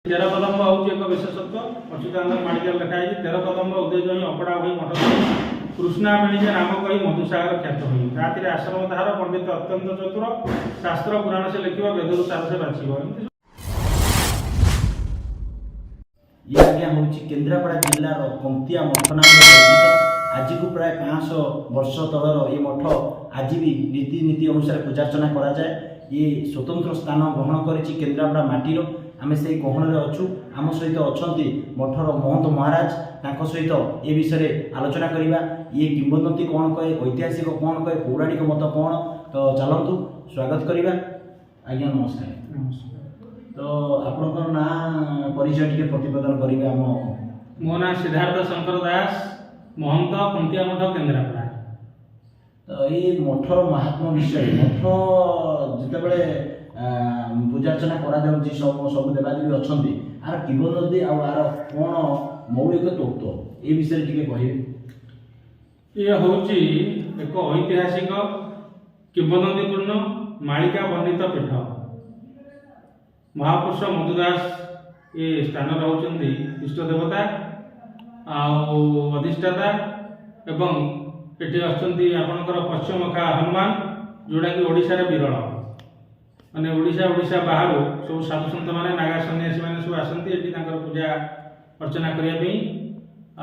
ତେର କଦମ୍ବ ହେଉଛି ଏକ ବିଶେଷତ୍ୱ। ଅଚ୍ୟୁତାନନ୍ଦ ମାଳିକାରେ ଲେଖା ହେଇଛି, 13 କଦମ୍ବ ଉଦୟ ହିଁ ଅପଡ଼ା ହୋଇ ମଠ କୃଷ୍ଣା ମିଳିଜେ ନାମ କହି ମଧୁସାଗର ଖ୍ୟାତ ହୋଇ। ତାଥିରେ ଆଶ୍ରମ ତାହାର, ପଣ୍ଡିତ ଅତ୍ୟନ୍ତ ଚତୁର, ଶାସ୍ତ୍ର ପୁରାଣ ସେ ଲେଖିବ, ବେଦରୁ ସାର ସେ ବାଛିବ, ଏମିତି। ଇଏ ଆଜ୍ଞା ହେଉଛି କେନ୍ଦ୍ରାପଡ଼ା ଜିଲ୍ଲାର କନ୍ତିଆ ମଠ ନାମରେ ପରିଚିତ। ଆଜିକୁ ପ୍ରାୟ 500 ବର୍ଷ ତଳର ଏ ମଠ ଆଜି ବି ରୀତିନୀତି ଅନୁସାରେ ପୂଜାର୍ଚ୍ଚନା କରାଯାଏ। ଇଏ ସ୍ୱତନ୍ତ୍ର ସ୍ଥାନ ଗ୍ରହଣ କରିଛି କେନ୍ଦ୍ରାପଡ଼ା ମାଟିର। ଆମେ ସେଇ ଗହଣରେ ଅଛୁ। ଆମ ସହିତ ଅଛନ୍ତି ମଠର ମହନ୍ତ ମହାରାଜ। ତାଙ୍କ ସହିତ ଏ ବିଷୟରେ ଆଲୋଚନା କରିବା। ଇଏ କିମ୍ବଦନ୍ତୀ କ'ଣ କହେ, ଐତିହାସିକ କ'ଣ କହେ, ପୌରାଣିକ ମତ କ'ଣ? ତ ଚାଲନ୍ତୁ ସ୍ୱାଗତ କରିବା। ଆଜ୍ଞା ନମସ୍କାର। ତ ଆପଣଙ୍କର ନାଁ ପରିଚୟ ଟିକେ ପ୍ରତିପାଦନ କରିବେ ଆମ। ମୋ ନାଁ ସିଦ୍ଧାର୍ଥ ଶଙ୍କର ଦାସ, ମହନ୍ତ, କନ୍ତିଆ ମଠ, କେନ୍ଦ୍ରାପଡ଼ା। ତ ଏଇ ମଠର ମହାତ୍ମ୍ୟ ବିଷୟରେ, ମଠ ଯେତେବେଳେ ପୂଜାର୍ଚ୍ଚନା କରାଯାଉଛି, ସବୁ ସବୁ ଦେବାଦେବୀ ଅଛନ୍ତି, ଆର କିମ୍ବଦନ୍ତୀ ଆଉ ଆର କ'ଣ ମୌଳିକ ତତ୍ତ୍ୱ, ଏ ବିଷୟରେ ଟିକେ କହିବେ। ଇଏ ହେଉଛି ଏକ ଐତିହାସିକ କିମ୍ବଦନ୍ତୀପୂର୍ଣ୍ଣ ମାଳିକା ବର୍ଣ୍ଣିତ ପୀଠ। ମହାପୁରୁଷ ମଧୁଦାସ ଏ ସ୍ଥାନରେ ହେଉଛନ୍ତି ଇଷ୍ଟ ଦେବତା ଆଉ ଅଧିଷ୍ଠାତା ଏବଂ ଏଠି ଆସୁଛନ୍ତି ଆପଣଙ୍କର ପଶ୍ଚିମଖା ହନୁମାନ, ଯେଉଁଟାକି ଓଡ଼ିଶାରେ ବିରଳ। ମାନେ ଓଡ଼ିଶା ଓଡ଼ିଶା ବାହାରୁ ସବୁ ସାଧୁସନ୍ଥମାନେ, ନାଗା ସନ୍ନ୍ୟାସୀମାନେ ସବୁ ଆସନ୍ତି ଏଠି ତାଙ୍କର ପୂଜା ଅର୍ଚ୍ଚନା କରିବା ପାଇଁ।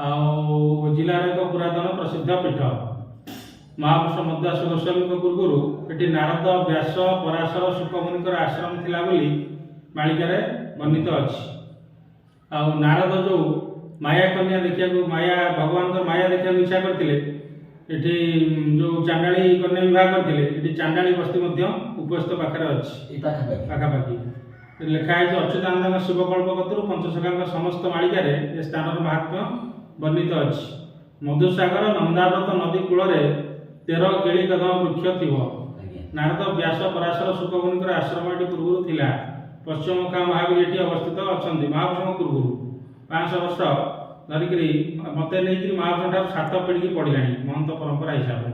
ଆଉ ଜିଲ୍ଲାର ଏକ ପୁରାତନ ପ୍ରସିଦ୍ଧ ପୀଠ। ମହାପୁରୁଷ ମଧୁଦାସ ଗୋସ୍ୱାମୀଙ୍କ ପୂର୍ବରୁ ଏଠି ନାରଦ, ବ୍ୟାସ, ପରାଶର, ଶୁକମୁନିଙ୍କର ଆଶ୍ରମ ଥିଲା ବୋଲି ମାଳିକାରେ ବର୍ଣ୍ଣିତ ଅଛି। ଆଉ ନାରଦ ଯେଉଁ ମାୟା କନ୍ୟା ଦେଖିବାକୁ, ମାୟା ଭଗବାନଙ୍କର ମାୟା ଦେଖିବାକୁ ଇଚ୍ଛା କରିଥିଲେ, ଏଠି ଯେଉଁ ଚାଣ୍ଡାଳୀ କନ୍ୟା ବିବାହ କରିଥିଲେ, ଏଠି ଚାଣ୍ଡାଳୀ ବସ୍ତି ମଧ୍ୟ ଉପସ୍ଥିତ ପାଖରେ ଅଛି। ଏଇ ପାଖାପାଖି। ପାଖାପାଖି। ଏଠି ଲେଖା ହେଇଛି, ଅଚ୍ୟୁତାନନ୍ଦଙ୍କ ଶିବକଳ୍ପ କତରୁ ପଞ୍ଚସଖାଙ୍କ ସମସ୍ତ ମାଳିକାରେ ଏ ସ୍ଥାନର ମହାତ୍ମ୍ୟ ବର୍ଣ୍ଣିତ ଅଛି। ମଧୁସାଗର ନନ୍ଦାବ୍ରତ ନଦୀ କୂଳରେ 13 କେଳି କଦମ ବୃକ୍ଷ ଥିବ। ନାରଦ, ବ୍ୟାସ, ପରାଶର, ଶୁକମୁନିଙ୍କର ଆଶ୍ରମ ଏଠି ପୂର୍ବରୁ ଥିଲା। ପଶ୍ଚିମଖା ମହାବୀର ଏଠି ଅବସ୍ଥିତ ଅଛନ୍ତି। ମହାପୁରୁଷଙ୍କ ପୂର୍ବରୁ 500 ବର୍ଷ ଧରିକିରି, ମତେ ନେଇକିରି ମହାପୁରୁଷଙ୍କ ଠାରୁ 7 ପିଢ଼ିକି ପଡ଼ିଲାଣି ମହନ୍ତ ପରମ୍ପରା ହିସାବରେ।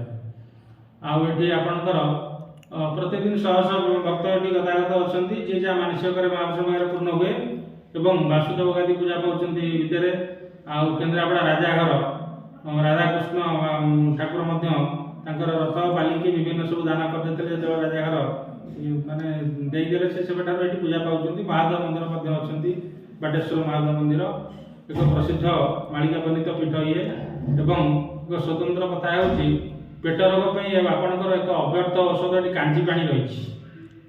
ଆଉ ଏଠି ଆପଣଙ୍କର ପ୍ରତିଦିନ ଶହ ଶହ ଭକ୍ତ ଏଠି ଗତାଗତ ଅଛନ୍ତି। ଯିଏ ଯାହା ମାନସିକ କରେ ମହାପୁରୁଷଙ୍କ ପାଖରେ ପୂର୍ଣ୍ଣ ହୁଏ ଏବଂ ବାସୁଦେବ ଗାଦି ପୂଜା ପାଉଛନ୍ତି ଭିତରେ। ଆଉ କେନ୍ଦ୍ରାପଡ଼ା ରାଜାଘର ରାଧାକୃଷ୍ଣ ଠାକୁର ମଧ୍ୟ ତାଙ୍କର ରଥ ପାଲିଙ୍କି ବିଭିନ୍ନ ସବୁ ଦାନ କରିଦେଇଥିଲେ। ଯେତେବେଳେ ରାଜାଘର ମାନେ ଦେଇଦେଲେ, ସେ ସେବେଠାରୁ ଏଠି ପୂଜା ପାଉଛନ୍ତି। ମହାଦେବ ମନ୍ଦିର ମଧ୍ୟ ଅଛନ୍ତି, ବାଟେଶ୍ୱର ମହାଦେବ ମନ୍ଦିର। ଏକ ପ୍ରସିଦ୍ଧ ମାଳିକା ବର୍ଣ୍ଣିତ ପୀଠ ଇଏ। ଏବଂ ଏକ ସ୍ୱତନ୍ତ୍ର କଥା ହେଉଛି, ପେଟ ରୋଗ ପାଇଁ ଆପଣଙ୍କର ଏକ ଅବ୍ୟର୍ଥ ଔଷଧ ଏଠି କାଞ୍ଜି ପାଣି ରହିଛି।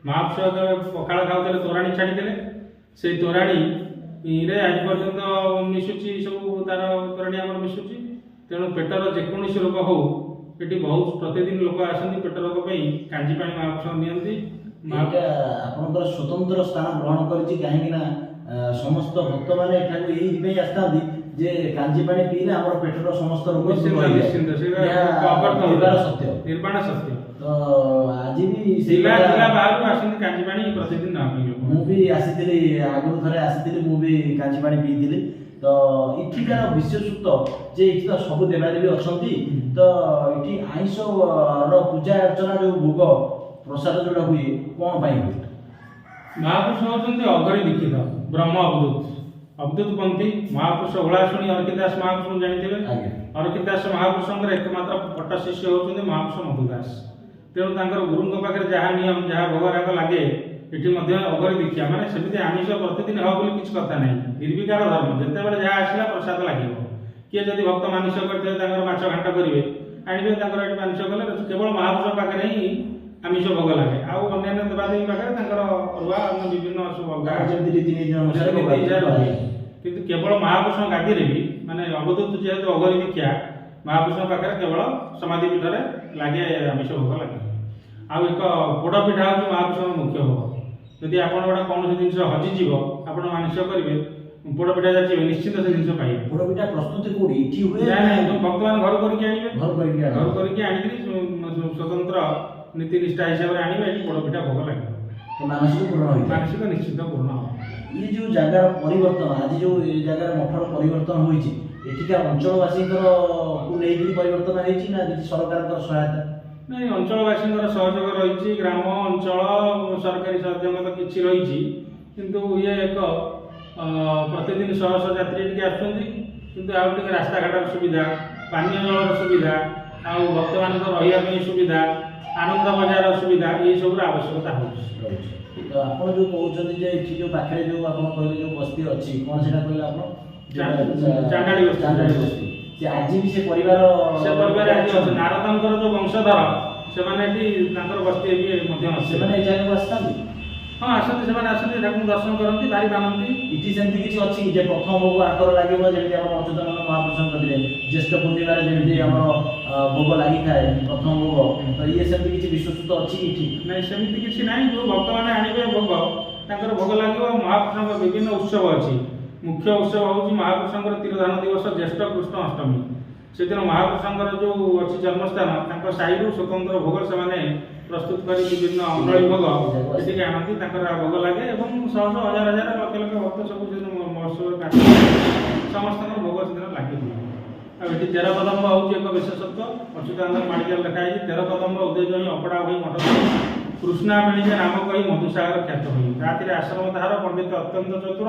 ମହାପୁରୁଷ ଯେତେବେଳେ ପଖାଳ ଖାଉଥିଲେ, ତୋରାଣୀ ଛାଡ଼ିଦେଲେ। ସେଇ ତୋରାଣୀରେ ଆଜି ପର୍ଯ୍ୟନ୍ତ ମିଶୁଛି, ସବୁ ତାର ତୋରାଣୀ ଆମର ମିଶୁଛି। ତେଣୁ ପେଟର ଯେକୌଣସି ରୋଗ ହଉ, ଏଠି ବହୁତ ପ୍ରତିଦିନ ଲୋକ ଆସନ୍ତି ପେଟ ରୋଗ ପାଇଁ, କାଞ୍ଜି ପାଣି ମହାପୁରୁଷ ନିଅନ୍ତି। ଏଇଟା ଆପଣଙ୍କର ସ୍ୱତନ୍ତ୍ର ସ୍ଥାନ ଗ୍ରହଣ କରିଛି, କାହିଁକି ନା ସମସ୍ତ ଭକ୍ତମାନେ ଏଠାକୁ ଏଇଥିପାଇଁ ଆସିଥାନ୍ତି ଯେ କାଞ୍ଜି ପାଣି ପିଇଲେ ଆମର ପେଟର ସମସ୍ତ ରୋଗ ଦୂର ହେଇଯାଏ। ନିଶ୍ଚିନ୍ତ, ସେଇଟା ଏହା ଏକ ଅବ୍ୟର୍ଥ ନିର୍ବାଣ ସତ୍ୟ। ନିର୍ବାଣ ସତ୍ୟ। ତ ଆଜି ବି ସେଇ ଜିଲ୍ଲା ଜିଲ୍ଲା ବାହାରୁ ଆସନ୍ତି କାଞ୍ଜି ପାଣି ପ୍ରତିଦିନ ନେବା ପାଇଁ ଲୋକ। ମୁଁ ବି ଆସିଥିଲି, ଆଗରୁ ଥରେ ଆସିଥିଲି, ମୁଁ ବି କାଞ୍ଜି ପାଣି ପିଇଥିଲି। ତ ଏଠିକାର ବିଶେଷତ୍ୱ ଯେ ଏଠି ତ ସବୁ ଦେବାଦେବୀ ଅଛନ୍ତି, ତ ଏଠି ଆଇଁଷର ପୂଜା ଅର୍ଚ୍ଚନା, ଯୋଉ ଭୋଗ ପ୍ରସାଦ ଯୋଉଟା ହୁଏ, କ'ଣ ପାଇଁ ହୁଏ? ମହାପୁରୁଷ ହେଉଛନ୍ତି ଅଘରୀ ଦୀକ୍ଷିତ ବ୍ରହ୍ମ ଅବଧୂତ, ଅବଧୂତ ପନ୍ଥୀ ମହାପୁରୁଷ। ଓଳାଶୁଣୀ ଅର୍କିଦାସ ମହାପୁରୁଷଙ୍କୁ ଜାଣିଥିବେ। ଆଜ୍ଞା। ଅର୍କିଦାସ ମହାପୁରୁଷଙ୍କର ଏକମାତ୍ର ପଟ୍ଟ ଶିଷ୍ୟ ହେଉଛନ୍ତି ମହାପୁରୁଷ ମଧୁଦାସ। ତେଣୁ ତାଙ୍କର ଗୁରୁଙ୍କ ପାଖରେ ଯାହା ନିୟମ, ଯାହା ଭୋଗରାଗ ଲାଗେ, ଏଠି ମଧ୍ୟ ଅଘରୀ ଦୀକ୍ଷା ମାନେ ସେମିତି ଆମିଷ ପ୍ରତିଦିନ ହେବ ବୋଲି କିଛି କଥା ନାହିଁ। ନିର୍ବିକାର ଧର୍ମ, ଯେତେବେଳେ ଯାହା ଆସିଲା ପ୍ରସାଦ ଲାଗିବ। କିଏ ଯଦି ଭକ୍ତ ମାନସିକ କରିଥିବେ, ତାଙ୍କର ମାଛ ଘାଣ୍ଟ କରିବେ, ଆଣିବେ, ତାଙ୍କର ଏଠି ମାନସିକ କଲେ କେବଳ ମହାପୁରୁଷଙ୍କ ପାଖରେ ହିଁ ଆମିଷ ଭୋଗ ଲାଗେ। ଆଉ ଅନ୍ୟାନ୍ୟ ଦେବାଦେବୀ ପାଖରେ ତାଙ୍କର ଅରୁଆ, ଅନ୍ୟ ବିଭିନ୍ନ ସବୁ ଅଲଗା ଯେମିତି ରୀତିନୀତି ଅନୁସାରେ ରୀତିନୀତି ଭୋଗ ହିସାବରେ ହୁଏ। କରାଯାଏ। କିନ୍ତୁ କେବଳ ମହାପୁରୁଷଙ୍କ ଗାଦିରେ ବି, ମାନେ ଅବଧୂତ ଯେହେତୁ ଅଘରୀ ଦୀକ୍ଷା, ମହାପୁରୁଷଙ୍କ ପାଖରେ କେବଳ ସମାଧି ପୀଠରେ ଲାଗେ, ଆମିଷ ଭୋଗ ଲାଗେ। ଆଉ ଏକ ପୋଡ଼ ପିଠା ହେଉଛି ମହାପୁରୁଷଙ୍କ ମୁଖ୍ୟ ଭୋଗ। ଯଦି ଆପଣ ଗୋଟେ କୌଣସି ଜିନିଷ ହଜିଯିବ, ଆପଣ ମାନସିକ କରିବେ, ପୋଡ଼ ପିଠା ଯାଚିବେ, ନିଶ୍ଚିନ୍ତ ସେ ଜିନିଷ ପାଇବେ। ପୋଡ଼ ପିଠା ପ୍ରସ୍ତୁତି କୋଉଠି, ଏଠି ହୁଏ? ନାଇଁ, ଯୋଉ ଭକ୍ତମାନେ ଘରୁ କରିକି ଆଣିବେ। ଘରୁ କରିକି ଆଣିବେ। ଘରୁ କରିକି ଆଣିକିରି ସ୍ୱତନ୍ତ୍ର ନୀତି ନିଷ୍ଠା ହିସାବରେ ଆଣିବେ, ଏଠି ପୋଡ଼ ପିଠା ଭୋଗ ଲାଗିବ। ତ ମାନସିକ ପୂରଣ ହୋଇଥାଏ। ମାନସିକ ନିଶ୍ଚିତ ପୂରଣ ହେବ। ଇଏ ଯୋଉ ଜାଗାର ପରିବର୍ତ୍ତନ, ଆଜି ଯୋଉ ଏ ଜାଗାର ମଠର ପରିବର୍ତ୍ତନ ହୋଇଛି, ଏଠିକା ଅଞ୍ଚଳବାସୀଙ୍କର କୁ ନେଇକିରି ପରିବର୍ତ୍ତନ ହେଇଛି ନା କିଛି ସରକାରଙ୍କର ସହାୟତା? ନାଇଁ, ଅଞ୍ଚଳବାସୀଙ୍କର ସହଯୋଗ ରହିଛି। ଗ୍ରାମ ଅଞ୍ଚଳ ସରକାରୀ ସହଯୋଗ ତ କିଛି ରହିଛି, କିନ୍ତୁ ଇଏ ଏକ ପ୍ରତିଦିନ ଶହ ଶହ ଯାତ୍ରୀ ଏଠିକି ଆସୁଛନ୍ତି। କିନ୍ତୁ ଆଉ ଟିକେ ରାସ୍ତାଘାଟର ସୁବିଧା, ପାନୀୟ ଜଳର ସୁବିଧା, ଆଉ ଭକ୍ତମାନଙ୍କ ରହିବା ପାଇଁ ସୁବିଧା, ଆନନ୍ଦ ବଜାରର ସୁବିଧା, ଏଇସବୁର ଆବଶ୍ୟକତା ହେଉଛି। ରହୁଛି। ତ ଆପଣ ଯୋଉ କହୁଛନ୍ତି ଯେ ଏଠି ଯୋଉ ପାଖରେ ଯୋଉ ଆପଣ କହିଲେ ଯୋଉ ବସ୍ତି ଅଛି, କଣ ସେଟା କହିଲେ ଆପଣ? ଚାଣ୍ଡାଳି ବସ୍ତି। ଚାଣ୍ଡାଳି ବସ୍ତି। ସେ ଆଜି ବି ସେ ପରିବାର, ସେ ପରିବାର ଆଜି ଅଛି। ନାରଦଙ୍କର ଯୋଉ ବଂଶଧର, ସେମାନେ ଏଠି ତାଙ୍କର ବସ୍ତି ଏଠି ମଧ୍ୟ ଅଛି। ସେମାନେ ଏ ଜାଗାକୁ ଆସିଥାନ୍ତି? ହଁ, ଆସନ୍ତି। ସେମାନେ ଆସନ୍ତି, ଠାକୁରଙ୍କୁ ଦର୍ଶନ କରନ୍ତି, ଭାରି ମାନନ୍ତି। ଏଠି ସେମିତି କିଛି ଅଛି କି ଯେ ପ୍ରଥମ ଭୋଗ ଆଙ୍କର ଲାଗିବ, ଯେମିତି ଆମର ଅଚ୍ୟୁତାନନ୍ଦ ମହାପୁରୁଷଙ୍କ କତିରେ ଜ୍ୟେଷ୍ଠ ପୂର୍ଣ୍ଣିମାରେ ଯେମିତି ଆମର ଭୋଗ ଲାଗିଥାଏ ପ୍ରଥମ ଭୋଗ, ତ ଇଏ ସେମିତି କିଛି ବିଶ୍ୱସ୍ତ ଅଛି କି ଏଠି? ନାଇଁ, ସେମିତି କିଛି ନାହିଁ। ଯୋଉ ଭକ୍ତମାନେ ଆଣିବେ ଭୋଗ, ତାଙ୍କର ଭୋଗ ଲାଗିବ। ମହାପୁରୁଷଙ୍କ ବିଭିନ୍ନ ଉତ୍ସବ ଅଛି। ମୁଖ୍ୟ ଉତ୍ସବ ହେଉଛି ମହାପୁରୁଷଙ୍କର ତିରୋଧାନ ଦିବସ, ଜ୍ୟେଷ୍ଠ କୃଷ୍ଣ ଅଷ୍ଟମୀ। ସେଦିନ ମହାପୁରୁଷଙ୍କର ଯୋଉ ଅଛି ଜନ୍ମସ୍ଥାନ, ତାଙ୍କ ସାହିରୁ ସ୍ୱତନ୍ତ୍ର ଭୋଗ ସେମାନେ ପ୍ରସ୍ତୁତ କରି ବିଭିନ୍ନ ଅଣ୍ଡଳି ଭୋଗ ସେଠିକି ଆଣନ୍ତି। ତାଙ୍କର ଭୋଗ ଲାଗେ ଏବଂ ଶହ ଶହ, ହଜାର ହଜାର, ଲକ୍ଷ ଲକ୍ଷ ଭକ୍ତ ସବୁ ସେଦିନ ମହୋତ୍ସବରେ କାର୍ଯ୍ୟ, ସମସ୍ତଙ୍କର ଭୋଗ ସେଦିନ ଲାଗି ହୁଏ। ଆଉ ଏଠି 13 କଦମ୍ବ ହେଉଛି ଏକ ବିଶେଷତ୍ୱ। ଅଚ୍ୟୁତାନନ୍ଦ ମାଳିକାରେ ଲେଖା ହେଇଛି, 13 କଦମ୍ବ ଉଦୟ ହିଁ ଅପଡ଼ା ହୋଇ ମଠ, କୃଷ୍ଣା ମିଳିଜେ ନାମ କହି ମଧୁସାଗର ଖ୍ୟାତ ହୋଇ। ରାତିରେ ଆଶ୍ରମ ତାହାର, ପଣ୍ଡିତ ଅତ୍ୟନ୍ତ ଚତୁର,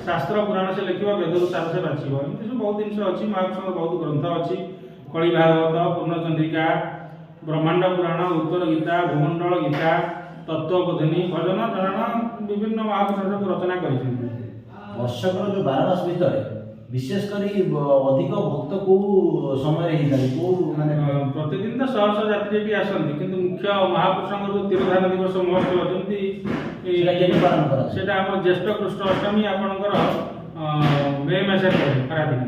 ଶାସ୍ତ୍ର ପୁରାଣ ସେ ଲେଖିବ, ବେଦରୁ ସାର ସେ ବାଛିବ। ଏମିତି ସବୁ ବହୁତ ଜିନିଷ ଅଛି। ମହାପୁରୁଷଙ୍କର ବହୁତ ଗ୍ରନ୍ଥ ଅଛି। କଳି ଭାଗବତ, ପୂର୍ଣ୍ଣଚନ୍ଦ୍ରିକା, ବ୍ରହ୍ମାଣ୍ଡ ପୁରାଣ, ଉତ୍ତର ଗୀତା, ଭୂମଣ୍ଡଳ ଗୀତା, ତତ୍ତ୍ୱବୋଧିନୀ, ଭଜନ ଜଣାଣ, ବିଭିନ୍ନ ମହାପୁରୁଷ ସବୁ ରଚନା କରିଛନ୍ତି। ବର୍ଷକର ଯୋଉ 12 ମାସ ଭିତରେ ବିଶେଷ କରି ଅଧିକ ଭକ୍ତ କୋଉ ସମୟରେ ହେଇଥାନ୍ତି, କୋଉ ମାନେ? ପ୍ରତିଦିନ ତ ଶହ ଶହ ଯାତ୍ରୀ ଏଠି ଆସନ୍ତି, କିନ୍ତୁ ମୁଖ୍ୟ ମହାପୁରୁଷଙ୍କର ଯୋଉ ତିରୋଧାନ ଦିବସ ମହୋତ୍ସବ ଯେମିତି ସେଟା କେବେ ପାଳନ କରାଯାଏ? ସେଟା ଆମର ଜ୍ୟେଷ୍ଠ କୃଷ୍ଣ ଅଷ୍ଟମୀ, ଆପଣଙ୍କର ମେ ମାସରେ ପଡ଼େ ଖରାଦିନେ।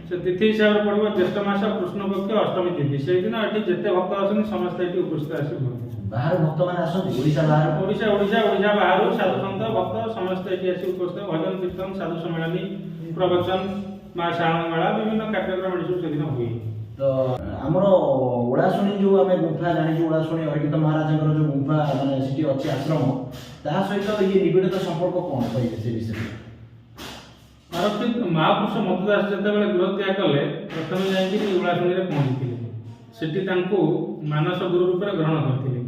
ସେ ତିଥି ହିସାବରେ ପଡ଼ିବ ଜ୍ୟେଷ୍ଠ ମାସ କୃଷ୍ଣ ପକ୍ଷ ଅଷ୍ଟମୀ ତିଥି। ସେଇଦିନ ଏଠି ଯେତେ ଭକ୍ତ ଅଛନ୍ତି ସମସ୍ତେ ଏଠି ଉପସ୍ଥିତ ଆସି ହୁଅନ୍ତି। ବାହାରୁ ଭକ୍ତମାନେ ଆସନ୍ତି, ଓଡ଼ିଶା ବାହାରୁ? ଓଡ଼ିଶା ଓଡ଼ିଶା ଓଡ଼ିଶା ବାହାରୁ ସାଧୁ ସନ୍ଥ ଭକ୍ତ ସମସ୍ତେ ଏଠି ଆସି ଉପସ୍ଥିତ। ଭଜନ କୀର୍ତ୍ତନ, ସାଧୁ ସମ୍ମିଳନୀ, ପ୍ରବଚନ, ମା ଶାରଣ ମେଳା, ବିଭିନ୍ନ କାର୍ଯ୍ୟକ୍ରମ ଏଠି ସବୁ ସେଦିନ ହୁଏ। ତ ଆମର ଓଳାଶୁଣୀ ଯୋଉ ଆମେ ଗୁମ୍ଫା ଜାଣିଛୁ, ଓଳାଶୁଣୀ ଅରକ୍ଷିତ ମହାରାଜଙ୍କର ଯୋଉ ଗୁମ୍ଫା, ମାନେ ସେଠି ଅଛି ଆଶ୍ରମ, ତା ସହିତ ଇଏ ନିବିଡ଼ତା ସମ୍ପର୍କ କଣ କହିବେ ସେ ବିଷୟରେ? ଅରକ୍ଷିତ ମହାପୁରୁଷ ମଧୁଦାସ ଯେତେବେଳେ ଗୃହତ୍ୟାଗ କଲେ, ପ୍ରଥମେ ଯାଇକିରି ଉଳାଶୁଣୀରେ ପହଞ୍ଚିଥିଲେ। ସେଠି ତାଙ୍କୁ ମାନସ ଗୁରୁ ରୂପରେ ଗ୍ରହଣ କରିଥିଲେ।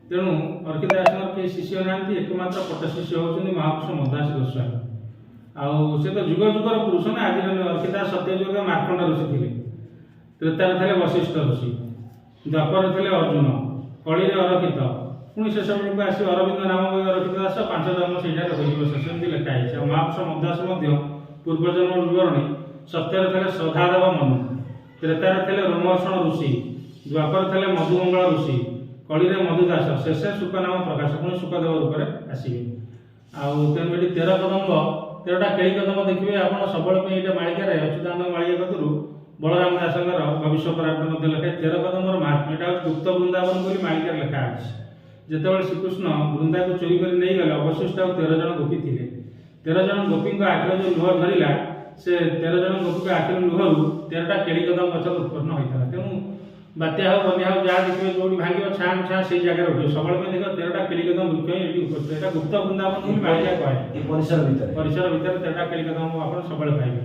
ତେଣୁ ଅରକ୍ଷିତ ଦାସଙ୍କର କେହି ଶିଷ୍ୟ ନାହାନ୍ତି, ଏକମାତ୍ର ପଟ୍ଟ ଶିଷ୍ୟ ହେଉଛନ୍ତି ମହାପୁରୁଷ ମଧୁଦାସ ଗୋସ୍ୱାମୀ। ଆଉ ସେ ତ ଯୁଗ ଯୁଗର ପୁରୁଷ ନା, ଆଜିର ନୁହେଁ। ଅରକ୍ଷିତ ଦାସ ସତ୍ୟଯୁଗ ମାର୍କଣ୍ଡ ଋଷି ଥିଲେ, ତ୍ରେତାରେ ଥିଲେ ବଶିଷ୍ଠ ଋଷି, ଦ୍ୱାପରରେ ଥିଲେ ଅର୍ଜୁନ, କଳିରେ ଅରକ୍ଷିତ, ପୁଣି ଶେଷ ବେଳକୁ ଆସି ଅରବିନ୍ଦ ନାମକ ଅରକ୍ଷିତ ଦାସ 5 ଜନ୍ମ ସେଇଠାରେ ହୋଇଯିବ, ସେମିତି ଲେଖା ହେଇଛି। ଆଉ ମହାପୁରୁଷ ମଧୁଦାସ ମଧ୍ୟ ପୂର୍ବଜନ୍ମ ବିବରଣୀ, ସତ୍ୟରେ ଥିଲେ ଶ୍ରଦ୍ଧାଦେବ ମନୁ, ତ୍ରେତାରେ ଥିଲେ ରୋମହର୍ଷଣ ଋଷି, ଦ୍ୱାପରେ ଥିଲେ ମଧୁମଙ୍ଗଳ ଋଷି, କଳିରେ ମଧୁଦାସ, ଶେଷେ ଶୁକ ନାମ ପ୍ରକାଶ, ପୁଣି ଶୁକଦେବ ରୂପରେ ଆସିବେ। ଆଉ ତେଣୁ ଏଠି 13 କଦମ୍ବ, 13ଟା କେଳି କଦମ୍ବ ଦେଖିବେ ଆପଣ ସବୁବେଳେ ପାଇଁ। ଏଇଟା ମାଳିକାରେ ଅଚ୍ୟୁତାନନ୍ଦ ମାଳିକା କତିରୁ ବଳରାମ ଦାସଙ୍କର ଭବିଷ୍ୟ ପରାର୍ଦ୍ଧ ମଧ୍ୟ ଲେଖା। 13 କଦମ୍ବର ମାହାତ୍ମ୍ୟ, ଏଇଟା ହେଉଛି ଗୁପ୍ତ ବୃନ୍ଦାବନ ବୋଲି ମାଳିକାରେ ଲେଖା ଅଛି। ଯେତେବେଳେ ଶ୍ରୀକୃଷ୍ଣ ବୃନ୍ଦାକୁ ଚୋରି କରି ନେଇଗଲେ, ଅବଶିଷ୍ଟ ଆଉ 13 ଜଣ ଗୋପୀ ଥିଲେ। 13 ଜଣ ଗୋପୀଙ୍କ ଆଖିରେ ଯୋଉ ଲୁହ ଝରିଲା, ସେ 13 ଜଣ ଗୋପୀଙ୍କ ଆଖିର ଲୁହରୁ 13ଟା କେଳି କଦମ୍ବ ଗଛ ଉତ୍ପନ୍ନ ହୋଇଥିଲା। ତେଣୁ ବାତ୍ୟା ହଉ, ବନ୍ୟା ହଉ, ଯାହା ଦେଖିବେ ଯୋଉଠି ଭାଙ୍ଗିବ, ଛାଁ ଛାଁ ସେଇ ଜାଗାରେ ଉଠିବ। ସବୁବେଳେ ପାଇଁ ଦେଖିବ 13ଟା କେଳି କଦମ୍ବ ବୃକ୍ଷ ହିଁ ଏଠି ଉପସ୍ଥିତ। ଏଇଟା ଗୁପ୍ତ ବୃନ୍ଦାବନ ବୋଲି ମାଳିକା କହେ। ଏ ପରିସର ଭିତରେ? ପରିସର ଭିତରେ 13ଟା କେଳି କଦମ୍ବ ଆପଣ ସବୁବେଳେ ପାଇବେ।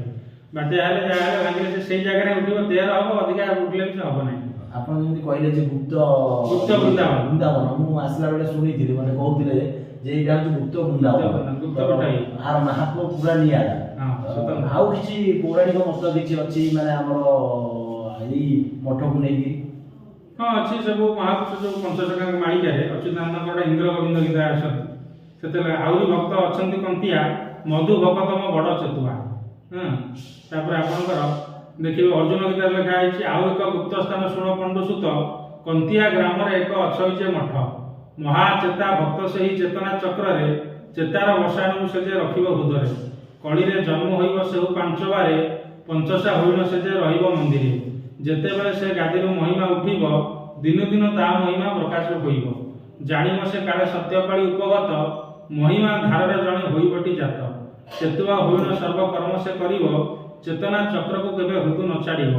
ବାତ୍ୟା ହେଲେ, ଯାହା ହେଲେ, ଭାଙ୍ଗିଲେ ସେ ସେଇ ଜାଗାରେ ଉଠିବ, 13 ହବ, ଅଧିକା ଉଠିଲେ ବି ସେ ହବ ନାହିଁ। ଆପଣ ଯେମିତି କହିଲେ ଯେ ଗୁପ୍ତ ଗୁପ୍ତ ବୃନ୍ଦାବନ। ବୃନ୍ଦାବନ, ମୁଁ ଆସିଲା ବେଳେ ଶୁଣିଥିଲି, ମାନେ କହୁଥିଲେ ଯେ ଏଇଟା ହଉଛି ଗୁପ୍ତ ବୃନ୍ଦାବନ। ଗୁପ୍ତ ବୃନ୍ଦାବନ, ଗୁପ୍ତ ବଟାଇ। ଆର ମାହାତ୍ମ୍ୟ ପୁରା ନିଆରା। ହଁ, ସ୍ୱତନ୍ତ୍ର। ଆଉ କିଛି ପୌରାଣିକ ମତ କିଛି ଅଛି, ମାନେ ଆମର ଏଇ ମଠକୁ ନେଇକି? ହଁ, ଅଛି ସବୁ। ମହାପୁରୁଷ ଯୋଉ ପଞ୍ଚସଖାଙ୍କ ମାଳିକାରେ ଅଚ୍ୟୁତାନନ୍ଦଙ୍କର ଇନ୍ଦ୍ର ଗୋବିନ୍ଦ ଗୀତା ଅଛନ୍ତି। ସେତେବେଳେ ଆହୁରି ଭକ୍ତ ଅଛନ୍ତି କନ୍ତିଆ, ମଧୁ ଭକତମ ବଡ଼ ଚତୁଆ। ହଁ, ତାପରେ ଆପଣଙ୍କର ଦେଖିବେ ଅର୍ଜୁନ ଗୀତାରେ ଲେଖା ହେଇଛି, ଆଉ ଏକ ଗୁପ୍ତ ସ୍ଥାନ ଶୁଣ ପଣ୍ଡୁସୁତ, କନ୍ତିଆ ଗ୍ରାମରେ ଏକ ଅଛଇ ଯେ ମଠ, ମହାଚେତା ଭକ୍ତ ସେହି ଚେତନା ଚକ୍ରରେ, ଚେତାର ବସାଣୁ ସେ ଯେ ରଖିବ ହୃଦରେ, କଳିରେ ଜନ୍ମ ହୋଇବ ସେହୁ ପାଞ୍ଚବାରେ, ପଞ୍ଚସା ହୋଇଣ ସେ ଯେ ରହିବ ମନ୍ଦିରେ, ଯେତେବେଳେ ସେ ଗାଦିରୁ ମହିମା ଉଠିବ, ଦିନୁ ଦିନ ତା ମହିମା ପ୍ରକାଶ ହୋଇବ, ଜାଣିବ ସେ କାଳେ ସତ୍ୟକାଳୀ ଉପଗତ, ମହିମା ଧାରରେ ଜଣେ ହୋଇବଟି ଜାତ, ଚେତୁଆ ହୋଇଣ ସର୍ବକର୍ମ ସେ କରିବ, ଚେତନା ଚକ୍ରକୁ କେବେ ହୃଦୁ ନ ଛାଡ଼ିବ,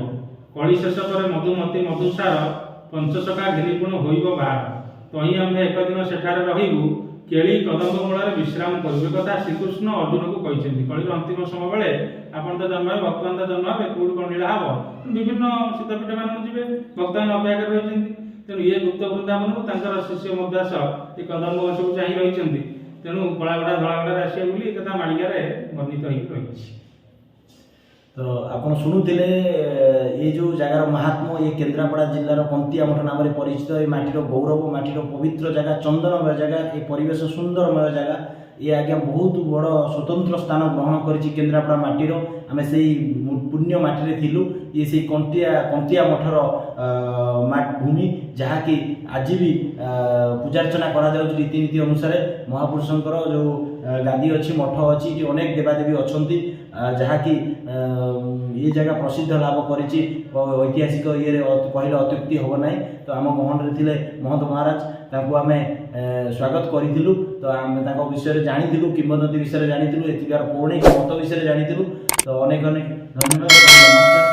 କଳି ଶେଷ ପରେ ମଧୁମତି ମଧୁସାର, ପଞ୍ଚସଖା ଘେନି ପୁଣି ହୋଇବ ବାହାର, ତହିଁ ଆମ୍ଭେ ଏକଦିନ ସେଠାରେ ରହିବୁ, କେଳି କଦମ୍ବ ମୂଳରେ ବିଶ୍ରାମ କରିବୁ। ଏ କଥା ଶ୍ରୀକୃଷ୍ଣ ଅର୍ଜୁନକୁ କହିଛନ୍ତି। କଳିର ଅନ୍ତିମ ସମୟ ବେଳେ ଆପଣ ତ ଜନ୍ମ ହେବେ, ଭକ୍ତମାନେ ତ ଜନ୍ମ ହେବେ, କୋଉଠି କଣ ଲୀଳା ହବ, ବିଭିନ୍ନ ସୀତାପୀଠ ମାନଙ୍କୁ ଯିବେ, ଭକ୍ତମାନେ ଅପେକ୍ଷା କରି ରହିଛନ୍ତି। ତେଣୁ ଇଏ ଗୁପ୍ତ ବୃନ୍ଦାବନକୁ ତାଙ୍କର ଶିଷ୍ୟ ମଧୁଦାସ ଏ କଦମ୍ବ ଗଛକୁ ଚାହିଁ ରହିଛନ୍ତି। ତେଣୁ କଳାଘୋଡ଼ା ଧଳାଘୋଡ଼ାରେ ଆସିବ ବୋଲି ଏ କଥା ମାଳିକାରେ ବର୍ଣ୍ଣିତ ହେଇକି ରହିଛି। ତ ଆପଣ ଶୁଣୁଥିଲେ ଏଇ ଯେଉଁ ଜାଗାର ମାହାତ୍ମ୍ୟ। ଏ କେନ୍ଦ୍ରାପଡ଼ା ଜିଲ୍ଲାର କନ୍ତିଆ ମଠ ନାମରେ ପରିଚିତ। ଏ ମାଟିର ଗୌରବ, ମାଟିର ପବିତ୍ର ଜାଗା, ଚନ୍ଦନମୟ ଜାଗା, ଏ ପରିବେଶ ସୁନ୍ଦରମୟ ଜାଗା। ଏ ଆଜ୍ଞା ବହୁତ ବଡ଼ ସ୍ୱତନ୍ତ୍ର ସ୍ଥାନ ଗ୍ରହଣ କରିଛି କେନ୍ଦ୍ରାପଡ଼ା ମାଟିର। ଆମେ ସେଇ ପୁଣ୍ୟ ମାଟିରେ ଥିଲୁ। ଇଏ ସେଇ କନ୍ତିଆ ମଠର ଭୂମି, ଯାହାକି ଆଜି ବି ପୂଜାର୍ଚ୍ଚନା କରାଯାଉଛି ରୀତିନୀତି ଅନୁସାରେ। ମହାପୁରୁଷଙ୍କର ଯେଉଁ ଗାଦି ଅଛି, ମଠ ଅଛି, ଏଠି ଅନେକ ଦେବାଦେବୀ ଅଛନ୍ତି, ଯାହାକି ଏ ଜାଗା ପ୍ରସିଦ୍ଧ ଲାଭ କରିଛି ଐତିହାସିକ ଇଏରେ, କହିଲେ ଅତ୍ୟୁକ୍ତି ହେବ ନାହିଁ। ତ ଆମ ଗହଣରେ ଥିଲେ ମହନ୍ତ ମହାରାଜ, ତାଙ୍କୁ ଆମେ ସ୍ୱାଗତ କରିଥିଲୁ। ତ ଆମେ ତାଙ୍କ ବିଷୟରେ ଜାଣିଥିଲୁ, କିମ୍ବଦନ୍ତୀ ବିଷୟରେ ଜାଣିଥିଲୁ, ଏଠିକାର ପୌରାଣିକ ମତ ବିଷୟରେ ଜାଣିଥିଲୁ। ତ ଅନେକ ଅନେକ ଧନ୍ୟବାଦ ଏବଂ ନମସ୍କାର।